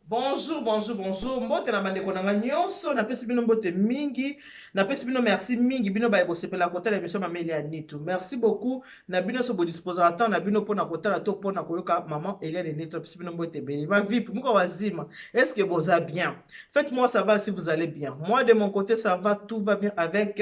Bonjour, bonjour, bonjour. Mbote na bandeko na nga nyonso, napesi bino mbote mingi, napesi bino merci mingi bino baye bosepela kotala émission Mama Eliane Nitu. Merci beaucoup na bino so bodisposaka temps na bino pona kotala to pona koyoka maman Eliane Nitu. Napesi bino mbote ebele. Ma VIP, muko wazima. Est-ce que boza bien? Faites-moi savoir si vous allez bien. Moi de mon côté ça va, tout va bien avec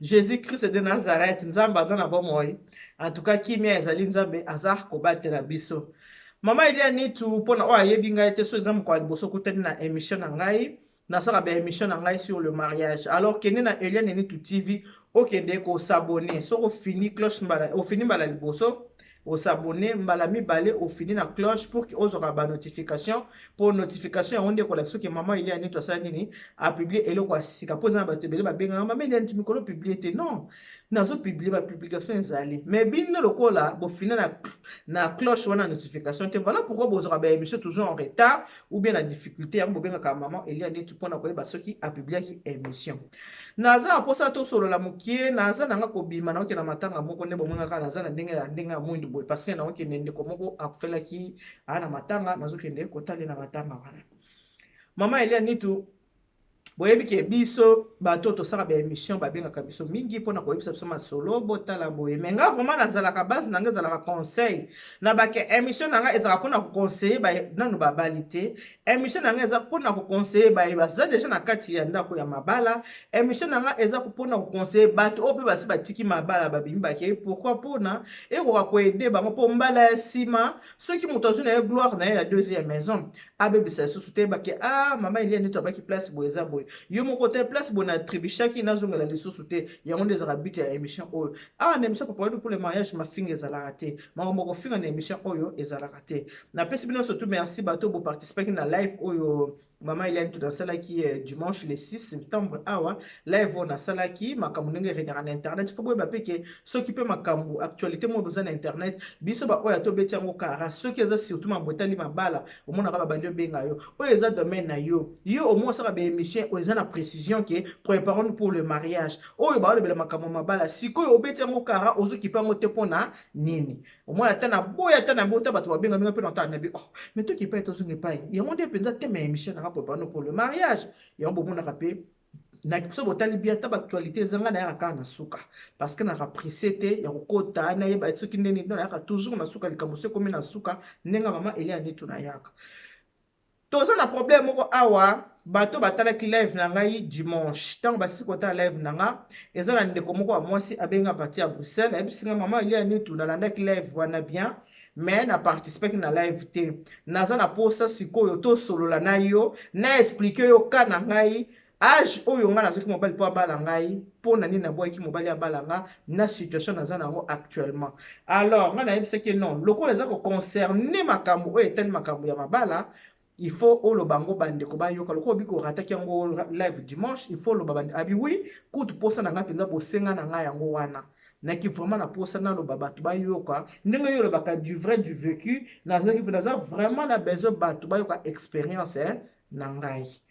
Jésus-Christ de Nazareth. Nzambe aza na bomoi. En tout cas kimia ezali Nzambe aza kobatela biso. Mama Elia Nitu pona oyo ayebi ngai te so eza mokolo ya liboso okutani na émission na ngai, nasala ba émission na ngai sur le mariage. Alors kende na Eliane Nitu TV okende ko s'abonner. Soki ofini cloche mbala ofini mbala liboso osabonne mbala mibale ofini na cloche pour que ozwaka ba notification, po notification yango nde ekolakisa soki mama Eliane Nitu asala nini, apublie eloko ya sika. Po eza na bato ebele babengaka mama Eliane Nitu mikolo publie te. Non, nazo publie, ba publication ezali, mais bino lokola bofina na cloche wana notification te, voilà pourquoi bozwaka ba émission toujours en retard ou bien na difficulté. Yango bobengaka maman Eliane Nitu mpona koyeba soki apubliaki émission. Naza na mposa tosolola mokie, naza nanga kobima, naokende na matanga moko nde bomonaka naza na ndenge ya ndenge ya mwindu boye, parce que naokende ndeko moko akufelaki aa na matanga, nazokende kotalela matanga wana. Mama Eliane Nitu, boyebi ke biso bato tosala ba émission babengaka biso mingi mpona koyebisa biso masolo botala boye. Me nga vraiment nazalaka base na nga ezalaka conseil na bake émission na nga ezalaka mpona koconseille nanu babali te. Émission na nga eza mpona koconseille baye baza deja na kati ya ndako ya mabala. Émission na nga eza mpona koconseille bato oyo mpe basi batiki mabala babimi bakei. Pourquoi? Mpona ekoka koede bango mpo mbala ya nsima soki moto azwi na ye gloire na ye ya deuxième maison abebisa lisusu te, bake ah mama Eliane Nitu abaki place boye eza boye, yo moko te place boye na tribuchaki nazongela lisusu te. Yango nde ezalaka but ya émission oyo. Awa na émission Papa pour le mariage mafinga ezalaka te, makambo kofinga na émission oyo ezalaka te. Napesi bino surtout merci bato boparticipaki na live oyo mama Eliane Nitu nasalaki dimanche le 6 septembre. Awa live oyo nasalaki makambo ndenge eregnaka na internet, fo boyeba mpe ke soki mpe makambo actualité moko boza na internet, biso baoyo atobeti yango kara. Soki eza surtout mambo etali mabala, omonaka babandi obenga yo, oyo eza domaine na yo, yo omoi osala ba émission oyo eza na précision ke préparons pour le mariage, oyo baolobela makambo mabala. Sikoyo obeti yango kara, ozokipa yango te mpona nini? Omona ata na boya ata na bota bato babenga benga mpe na otala na bi, oh mais toki epai tozonga epai yango nde mpenza thème ya émission nanga préparons pour le mariage. Yango bomonaka mpe na so botali bi ata baactualité ezanga, nayaka kaka na suka parce que naka pressé te ya kokota nayeba soki ndeni. No, nayaka toujours na suka, likambo so ekomi na suka ndenge mama Eliane Nitu nayaka. Toza na problème moko awa, bato batalaki live na ngai dimanche. Ntango basisi kotala live na nga, eza na ndeko moko ya mwasi abenga parti ya Bruxelles, ayebisi nga: mama Eliane Nitu, nalandaki live wana bien, mais na participaki na live te. Naza na posa sikoyo tosolola na yo, na explique yo ka na ngai age oyo ngai nazwaki mobali mpo abala ngai, mpo na nini nabwaki mobali abala nga na situation naza nango actuellement. Alors ngai nayebisaki non, lokola eza koconcerne makambo oyo etali makambo ya mabala, il faut oloba yango bandeko bayoka. Lokola obi korataki yango live dimanche, il faut oloba. Abi oui, kutu posa na ngai mpenza, bosenga na ngai yango wana, naki vraiment na posa naloba bato bayoka ndenge oyo olobaka du vrai du vécu. Nazalaki naza vraiment na besoin bato bayoka expérience na ngai.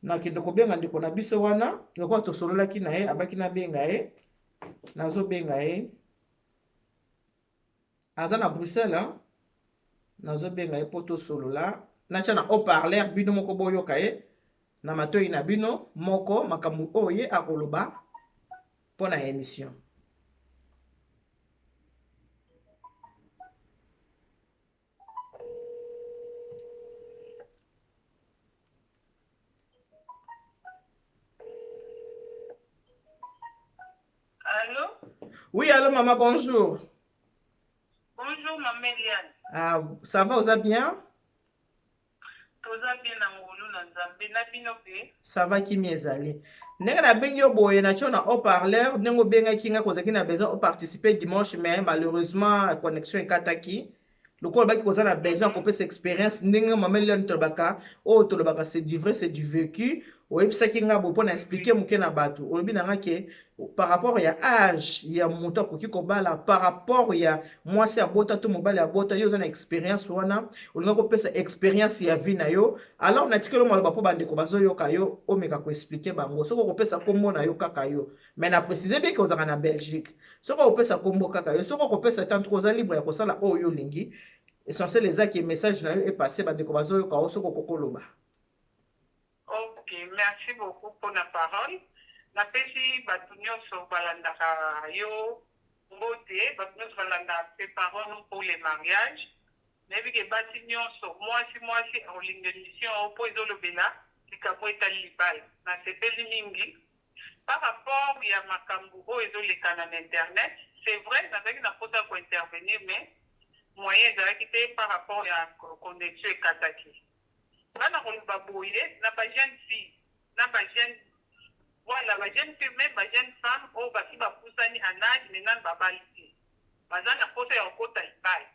Nakende kobenga ndeko na biso wana, lokola tosololaki na ye, abaki nabenga ye, nazobenga ye, aza na Bruxelles. Nazobenga ye mpo tosolola, natya na haut-parleur, bino moko boyoka ye na matoi na bino moko makambo oyo ye akoloba mpo na émission. Allô? Oui, allô maman, bonjour. Bonjour maman Eliane. Ah, ça va, oza bien? Toza bien na ngolu na Nzambe, na bino pe? Ça va, kimi ezali. Ndenge nabengi yo boye, natio na haut-parleur, ndenge obengaki nga kozalaki na besoin oparticiper dimanche, mais malheureusement connexion ekataki. Lokola olobaki koza na besoin ya kopesa expérience ndenge mama Eliane tolobaka, oyo tolobaka c'est du vrai, c'est du vécu. Oyebisaki nga boye mpo na expliquer moke na bato. Olobi na nga ke par rapport ya age ya moto akoki kobala, par rapport ya mwasi abota to mobali abota, yo oza na expérience wana, olinga kopesa expérience ya vie na yo. Alors natikeli yo maloba mpo bandeko bazoyoka yo, omeka koexpliquer bango. Soki okopesa nkombo na yo kaka yo, mais na précise bien ke ozalaka na Belgique, soki okopesa nkombo kaka yo, soki okopesa te, antuka oza libre ya kosala oyo olingi. Essentiel eza ke message na yo epasse, bandeko bazoyoka yo, soki okokoloba. Ok, merci beaucoup pour la parole. Napesi bato nyonso balandaka yo mbote, bato nyonso balandaka Préparons-nous pour le mariage. Nayebi ke basi nyonso, mwasi mwasi akolinga émission oyo mpo ezolobela likambo etali libala. Nasepeli mingi par rapport ya makambo oyo ezolekana na internet. C'est vrai, nazalaki na mposa ya kointervenir, mais moyen ezalaki te par rapport ya connexion ekataki. Nga na koloba boye na bajeune fille, na bajeune, voilà, bajeune fille, même bajeune femme oyo basi bapusani en âge mais nanu babali te, baza na mposa ya kokota libala,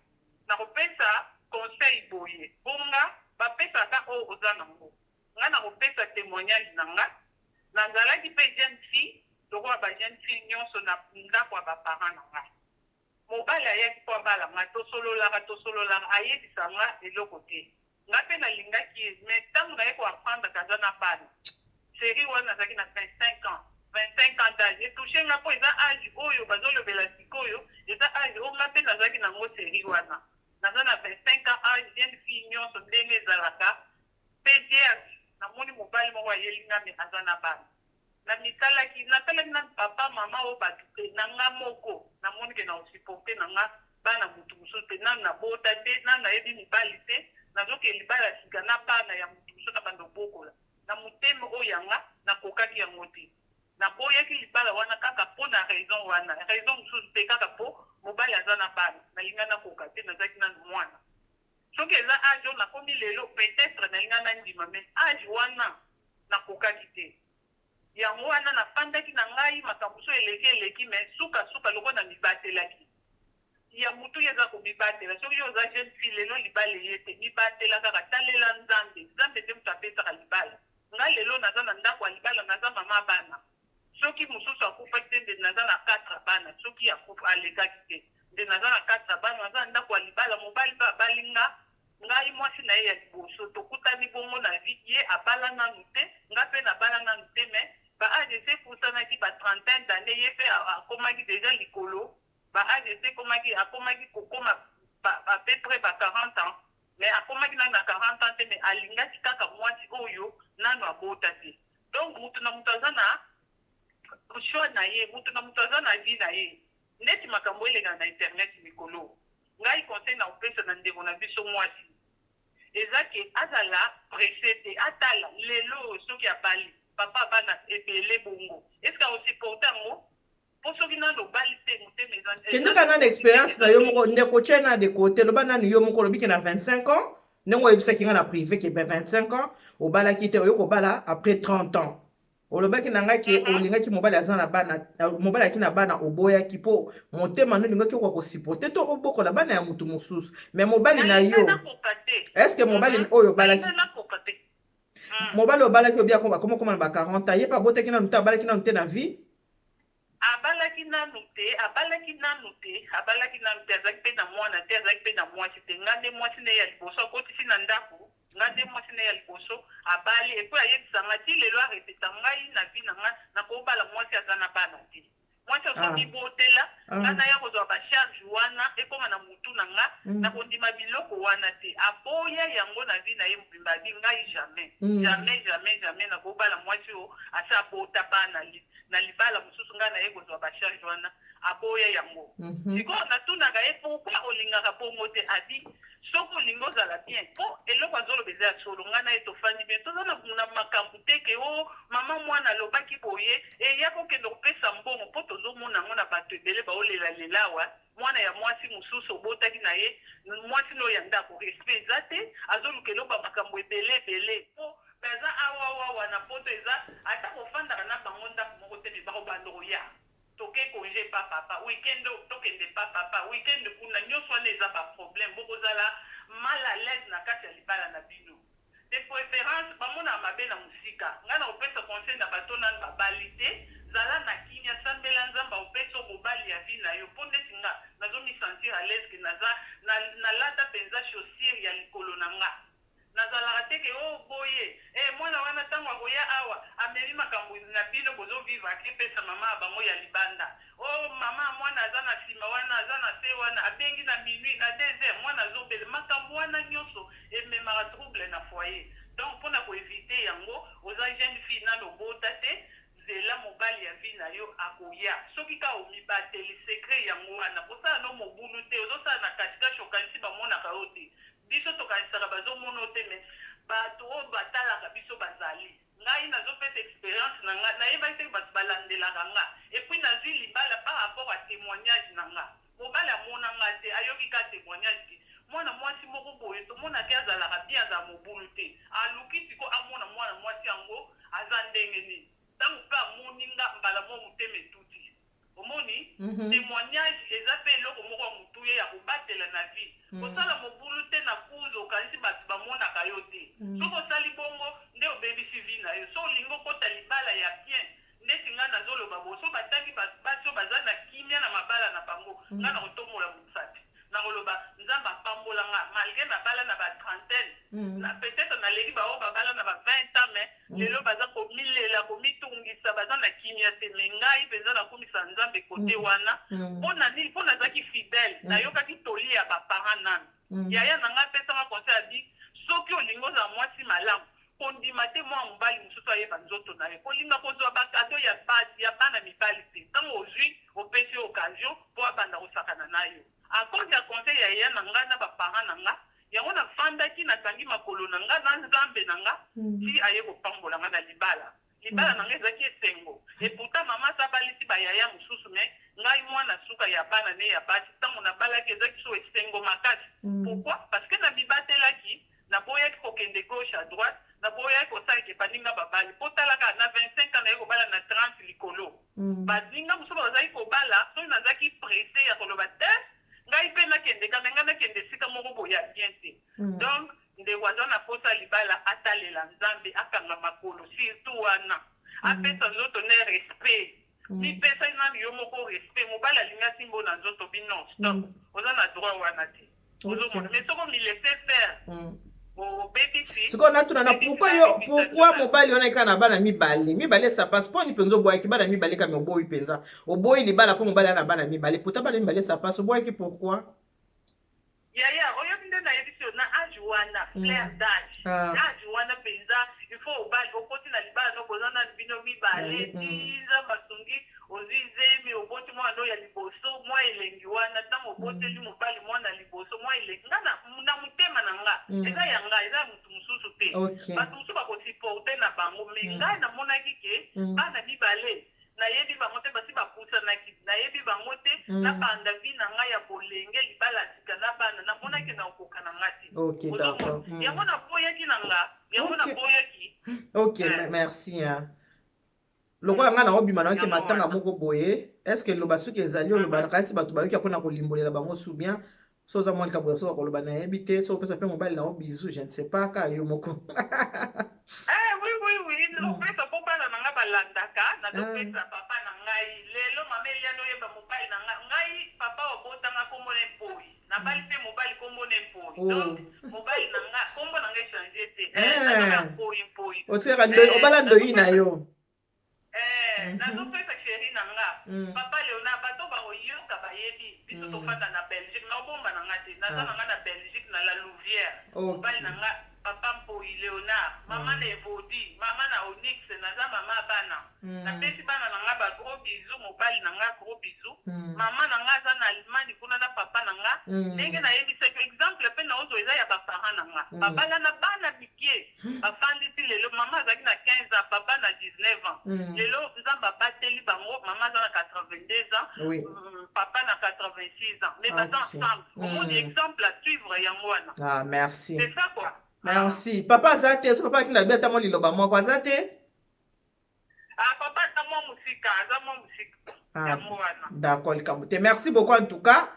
na kopesa conseil boye mpo nga bapesaka oyo oza nango. Nga na kopesa témoignage na nga: nazalaki mpe jeune fille lokola bajeune fille nyonso na ndako ya baparent na nga. Mobali ayaki mpo abala nga, tosololaka, tosololaka, ayebisa nga eloko te. Nga mpe nalingaki ye, mais ntango naye koapprendre kaza na bana, série wana nazalaki na 25 ans, 25 ans d'âge. Etouche nga mpo eza âge oyo bazolobela sikoyo, eza âge oyo nga mpe nazalaki nango. Série wana naza na 25 ans, âge jeune fille nyonso ndenge ezalaka mpe vierge. Namoni mobali moko ayeli nga, mais aza na bana. Na misalaki, nasalaki na papa mama oyo bato te, na nga moko namoni ke na osupporte na nga bana motu mosusu te. Nanu nabota te, nanu nayebi mibali te, nazoke libala sika na bana ya motu mosusu na banda obokola na motema oyo yanga, nakokaki yango te. Naboyaki libala wana kaka mpo na raison wana, raison mosusu te, kaka mpo mobali aza na bana. Nalinga nakoka te, nazalaki nanu mwana. Soki eza âge oyo nakomi lelo, peut-être nalinga nandima, mais âge wana nakokaki te. Yango wana nafandaki na ngai. Makambo so eleki eleki, mais sukasuka lokola na mibatelaki ya motu ye eza komibatela. Soki yo oza jeune fille lelo, libala eye te, mibatela kaka, talela Nzambe. Nzambe nde moto apesaka libala. Nga lelo naza na ndako ya libala, naza mama bana. Soki mosusu akufaki te, nde naza na 4 bana. Soki akufa alekaki te, nde naza na 4 bana, naza na ndako ya libala. Mobali mpe abali nga, ngai mwasi na ye ya liboso. Tokutani bongo na vie. Ye abala nanu te, nga mpe nabala nanu te, mais baâge ese epusanaki ba 31 d'année. Ye mpe akomaki déjà likolo, baâge ese ekomaki, akomaki kokoma à peu près ba 40 ans, mais akomaki nanu na 40 ans te, mais alingaki kaka mwasi oyo nanu abota te. Donc moto na moto aza na choix na ye, moto na moto aza na vie na ye. Neti makambo elekaka na internet mikolo, ngai conseil na kopesa na ndeko na biso mwasi eza ke azala pressé te. Atala lelo, soki abali papa bana ebele bongo, est-ce akosupporte yango? Mpo soki nano obali te, motema eza Kendeka nanu expérience na yo moko, ndeko. Tie na de côté, loba nanu yo moko. Olobi ke na 25 ans, ndenge oyebisaki nga na privé ke ben 25 ans obalaki te, oyo kobala après 30 ans. Olobaki na ngai ke olingaki mobali aza na bana, mobali ayaki na bana, oboyaki mpo motema no olingaki okoka kosupporte to obokola bana ya motu mosusu. Mais mobali na yo, est ce que mobali oyo obalaki, mobali obalaki, obi akoma koma na ba 40 ans, ye mpe abotaki nanu te, abalaki nanu te na vie? Abalaki nanu te, abalaki nanu te, abalaki nanu te. Azalaki mpe na mwana te, azalaki mpe na mwasi te. Nga nde mwasi na ye ya liboso akotisi na ndako, nga nde mwasi na ye ya liboso abali. Et puis ayebisanga ti lelo, arepeta ngai na vie na nga, nakobala mwasi aza na bana te, mwasi azomibotela. Nga naya kozwa bacharge wana ekóma na mutu na nga, nakondima biloko wana te. Aboya yango na vie na ye mobimba. Abi ngai jamais, jamais, jamais, jamais nakobala mwasi oyo asa abota bana na libala mosusu, ngai naye kozwa bacharge wana. Aboya yango. Sikoyo natunaka ye: pourquoi olingaka bongo te? Abi soki olingi ozala bien, mpo eloko azoloba eza ya solo. Ngai na ye tofandi bien, toza na makambo te ke o mama mwana alobaki boye, eya kokende kopesa mbongo, mpo tozomona yango na bato ebele baolelalela awa. Mwana ya mwasi mosusu obotaki na ye, mwasi na oyo ya ndako, respect eza te, azoluka eloko ya makambo ebele ebele, mpo baza awawawa na poto. Eza ata kofandaka na bango ndako moko te, mais bakobanda koya: toke congé pa papa, weekend tokende pa papa, weekend kuna. Nyonso wana eza baproblème, bokozala mal à l'aise na kati ya libala na bino. De préférence bamonaka mabe na mosika. Ngai na kopesa conseil na bato nanu babali te: zala na kimia, sambela Nzambe akopesa mobali ya vie na yo. Mpo ndeti nga nazomisentir à l'aise ke naza nalata mpenza chaussure ya likolo na nga, nazalaka te ke o boye mwana wana ntango akoya awa amemi makambo na bino bozovivre, akepesa mama ya bango ya libanda. O mama mwana aza na nsima wana, aza na se wana, abengi na minuit, na 2 heures, mwana azobela. Makambo wana nyonso ememaka trouble na foyer. Donc mpona koevite yango, oza Oza jeune fille, nano obota te, zela mobali ya vie na yo akoya. Soki kaka omibateli, secret yango wana. Kosala no mobulu te, ozosala na kashikashi, okanisi bamonaka yo te. Biso tokanisaka bazomona yo te, mais bato oyo batalaka biso bazali. Ngai nazopesa expérience na nga, nayebaki te bato balandelaka nga. Et puis nazwi libala par rapport à témoignage na nga. Mobali amona nga te, ayoki ka témoignage ke mwana mwasi moko boye tomonaki azalaka bien, azala mobulu te. Aluki siko amona mwana mwasi yango aza ndenge nini. Ntango mpe amoni nga, mbala mwa motema etuti. Omoni, témoignage eza mpe eloko moko ya motuya ya kobatela na vie. Kosala mobulu te na kuzu, okanisi bato bamonaka yo te. Soki osali bongo nde obebisi vie na yo. So olingi okota libala ya bien, neti ngai nazoloba bo, so batangi basi oyo baza na kimia na mabala na bango, ngai na kotombola mosapi, nakoloba Nzambe apambola nga malgré nabala na ba trentaine, na peut-être naleki baoyo babala na ba 20 ans, mais lelo baza komilela, komitungisa, baza na kimia te. Mais ngai mpenza nakumisa Nzambe kote wana. Mpo na nini? Mpo nazalaki fidèle, nayokaki toli ya ba parents nanu. Yaya na ngai apesanga conseil, abi soki olingi ozala mwasi malamu, kondima te mwana mobali mosusu ayeba nzoto na ye, kolinga kozwa ba cadeau ya basi, ya bana mibali te. Ntango ozwi, opesi ye occasion mpo abanda kosakana na yo. À cause ya conseil ya yaya na ngai na ba parents na nga, yango nafandaki, nakangi makolo na nga na Nzambe na nga ti aye kopambola nga na libala. Libala na ngai ezalaki esengo. Et pourtant mama asa abalisi bayaya mosusu, mais ngai mwana suka ya bana ne ya basi. Ntango nabalaki, ezalaki so esengo makasi. Pourquoi? Parce que na mibatelaki, naboyaki kokende gauche à droite, naboyaki kosalaka baninga babali. Mpo talaka, na 25 ans naye kobala, na 30 likolo. Baninga mosusu bazalaki kobala, soki nazalaki pressé ya koloba te, ngai mpe nakende kame, ngai nakende esika moko boye ya bien te. Donc ndeko aza na posa libala, atalela Nzambe, akanga makolo surtout wana, apesa nzoto ne respect. Mipesa nanu yo moko respect. Mobali alingi asimba na nzoto, bino stop, oza na droit wana te. Ozomona, mais soki omi laisse faire, obebisi. Sikoyo natuna na pourquoi yo, pourquoi mobali wana eka na bana mibale mibale, ça passe? Mponi mpenza oboyaki bana mibale kami? Oboyi mpenza, oboyi libala mpo mobali ana bana mibale, pourtant bana mibale, ça passe. Oboyaki pourquoi? Yaya, oyebi nde nayebisi yo, na âge wana, fleur d'âge, âge wana mpenza il faut obali, okoti na libala no, boza nanu bino mibale, ti Nzambe asungi, ozwi zemi, oboti mwana oyo ya liboso. Mwa elengi wana, ntango oboteli mobali mwana liboso, mwa elengi nga na motema na nga, eza ya nga, eza ya motu mosusu te. Bato mosusu bako supporter na bango, mais ngai namonaki ke bana mibale, nayebi bango te, basi bapusanaki, nayebi bango te. Nabanda vie na ngai ya bolenge, libala ya sika na bana, namonaki na okoka na nga te. Yango naboyaki na nga, yango naboyaki. Ok, merci, hein. Lokola ngai naobima, nayoki matanga moko boye, est ce que loba soki ezali oloba, nakasi bato bayoki mpona kolimbolela bango su bien. So oza mwa likambo ya so bakoloba, nayebi te. So opesa mpe mobali na yo bisou, je ne sais pas, kaka yo moko. Eh, oui, nazopesa mpo bana na ngai balandaka. Nazopesa papa na ngai lelo, mama Eliane, oyeba mobali na ngai. Ngai papa obotanga kombo na Mpoi, nabali mpe mobali kombo na Mpoi. Donc mobali na nga, kombo na ngai e change te, nazaka Mpoi, Mpoi. Otikaka obala ndoi na yo. Nazopesa chéri na nga, papa Léonard. Bato bakoyoka, bayebi biso tofanda na Belgique, naobomba na nga te, naza na nga na Belgique, na La Louvière. Mobali na nga papa Mpoi Léonard, mama na Evodi, mama na Onyx, naza mama ya bana. Napesi bana na nga ba gros bisous, mobali na nga gros bisous. Mama na nga aza na Allemagne kuna na papa na nga. Ndenge nayebisaki, exemple mpe naozwa eza ya ba parents na nga. Babala na bana mike, bafandisi lelo. Mama azalaki na 15 ans, papa na 19 ans. Lelo Nzambe abateli bango, mama aza na 82 ans, papa na 86 ans, mais baza ensemble. Omoni, exemple à suivre yango wana. Ah, merci. C'est ça quoi. Merci. Papa aza te? So papa akinda bi ata mwa liloba moko, aza te? Ah, papa aza mwa mosika, aza mwa mosika. Yango wana. D'accord, likambo te. Merci beaucoup en tout cas.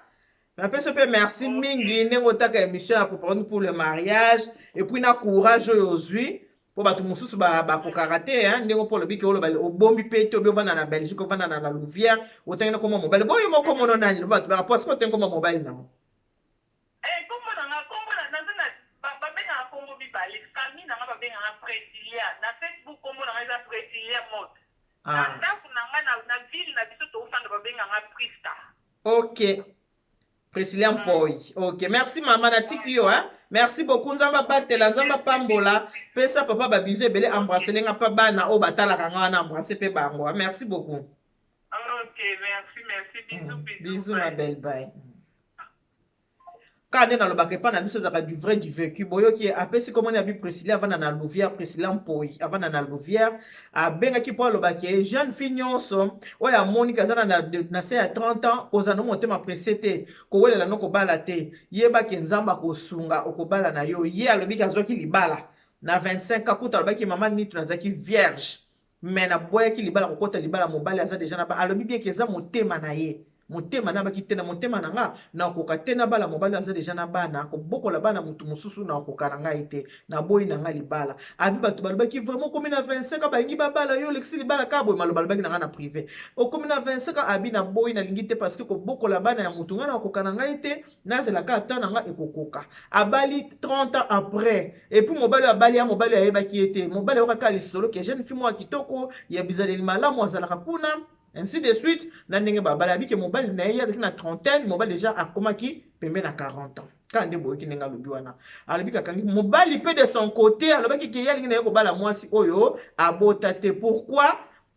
Napesi mpe merci mingi ndenge otaka émission ya Préparons pour le mariage, et puis na courage oyo ozwi, mpo bato mosusu bakokaka te. Ndenge mpo olobi ke oloba obombi mpe te, obi ovanda na Belgique, ovanda na La Louvière, otangi na komba mobali boyo moko mono nani, bato bakapo siko otangi komba mobali nango. Kombo na nga, kombo naza na babengaka kombo mibale. Famille na nga babengaka Presilia. Na Facebook kombo na nga eza Presilia Mot. Na ndako na nga, na ville na biso tofanda, babengaka Priska. Ok. Priscilla Mpoi. Ok, merci mama, natiki yo hein. Merci beaucoup Nzambe abatela, Nzambe apambola. Pesa papa ba bisous ebele, embrasser nga pa bana oyo batalaka nga wana, embrasser pe bango. Hein. Merci beaucoup. Ok, merci, merci. Bisous, bisous. Bisous ma belle, bye. Kaka nde nalobaka epai na biso ezalaka du vrai du vécu. Boyoki ye apesi komoni abi Priscilla avanda na Louvière, Priscilla Mpoi avanda na Louvière, abengaki mpo alobaki ye jeune fille nyonso oyo amoni kaza na, na se ya 30 ans, kozala no motema presse te, kowelela no kobala te, yebaki Nzambe akosunga okobala na yo. Ye alobiki azwaki libala na 25 ans, kuta alobaki mama Nitu nazalaki vierge mais naboyaki libala, kokota libala mobali aza deja na ba, alobi bien ke eza motema na ye, motema nabaki te na motema na nga nakoka te nabala mobali aza deja na bana, kobokola bana motu mosusu nakoka na ngai te, naboyi na ngai libala. Abi bato balobaki vraiment okomi na 25 ans balingi babala yo, olekisi libala kaka boye, maloba alobaki na ngai na privé, okomi na 25 ans, abi naboyi, nalingi te parce que kobokola bana ya motu ngai nakoka na ngai te, nazela kaka temps na ngai ekokoka. Abali 30 ans après, et puis mobali oyo abali ya mobali oyo ayebaki ye te, mobali ayokaka kaka lisolo ke jeune fille moko ya kitoko ya bizaleli malamu azalaka kuna, ainsi de suite, na ndenge babali abike mobali na ye, ye azalaki na trentaine, mobali deja akomaki pembe na 40 ans. Kaka nde boyoki ndenge alobi wana, alobi kakangi mobali mpe de son côté alobaki ke ye alingi na ye kobala mwasi oyo abota te. Pourquoi?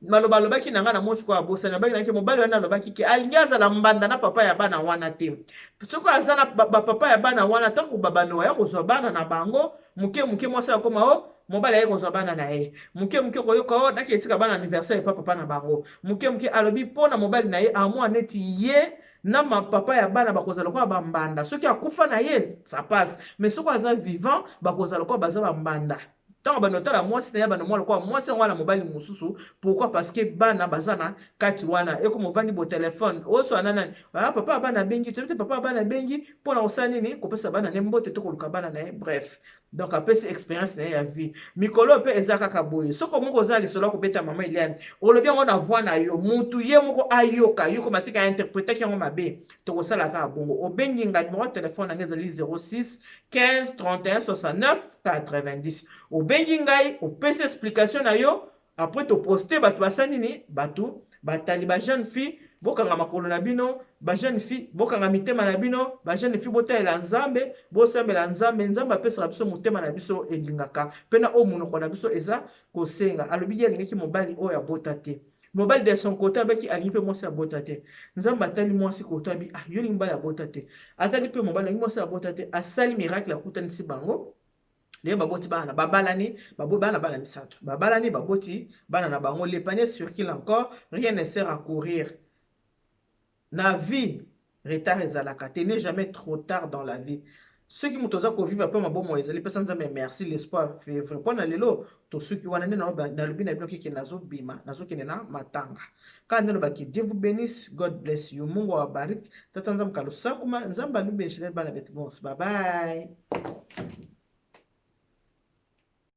Maloba alobaki na ngai na mwasi ko abosani, alobaki na ke mobali wana alobaki ke alingi azala mbanda na papa ya bana wana te. Soki aza na bapapa ya bana wana, ntango babando baya kozwa bana na bango moke moke, mwasi akoma o mobali aye kozwa bana na ye moke moke, koyoka o naki etika bana anniversaire epa papa na bango moke moke. Alobi mpo na mobali na ye amwa neti ye na mapapa ya bana bakozala lokola bambanda. Soki akufa na ye, ça passe, mais soki aza vivant, bakozala lokola baza bambanda. Ntango bando otala mwasi na ye, bando mwa lokola mwasi yango wana mobali mosusu. Pourquoi? Parce que bana baza na kati wana, ekoma ovandi bo telefone oswana nani, ah, papa ya bana abengi, toyebi te papa ya bana abengi mpo na kosala nini, kopesa bana ne mbote to koluka bana na ye. Bref, donc apesi expérience na ye ya vie. Mikolo mpe eza kaka boye, soki moko oza lisolo ya kobeta mama Eliane, olobi yango na voix na yo, mutu ye moko ayoka yo koma tika interpretaki yango mabe, tokosala kaka bongo. Obengi nga, numero ya telefone na ngai ezali 06 15 31 69 90. Obengi ngai, opesi explication na yo, après toposte, bato basali nini, bato batali. Ba jeune fille, bokanga makolo na bino, ba jeune fille, bokanga mitema na bino, ba jeune fille, botalela Nzambe, bosambela Nzambe. Nzambe apesaka biso motema na biso elingaka mpe na oyo monoko na biso eza kosenga. Alobi ye alingaki mobali oyo abota te. Mobali de son côté abaki alingi mpe mwasi abota te. Nzambe atali mwasi koto, abi ah, yo olingi mobali abota te, atali mpe mobali alingi mwasi abota te, asali miracle, akutanisi bango. Lelo baboti bana, babalani, baboti bana, bana misato, babalani, baboti bana na bango. Le panier circule encore, rien ne sert à courir na vie, retard ezalaka te, n'est jamais trop tard dans la vie. Soki moto aza kovivre mpe mabomo ezali, pesa Nzambe merci. L'espoir fait vrai. Mpo na lelo tosuki wana nde nalobi na bino keke nazobima, nazokende na matanga. Kaka nde lobaki Dieu vous bénisse, God bless you, Mungu awabariki, tata Nzambe kalosakuma, Nzambe alubenshile bana betu bonse. Bye bye.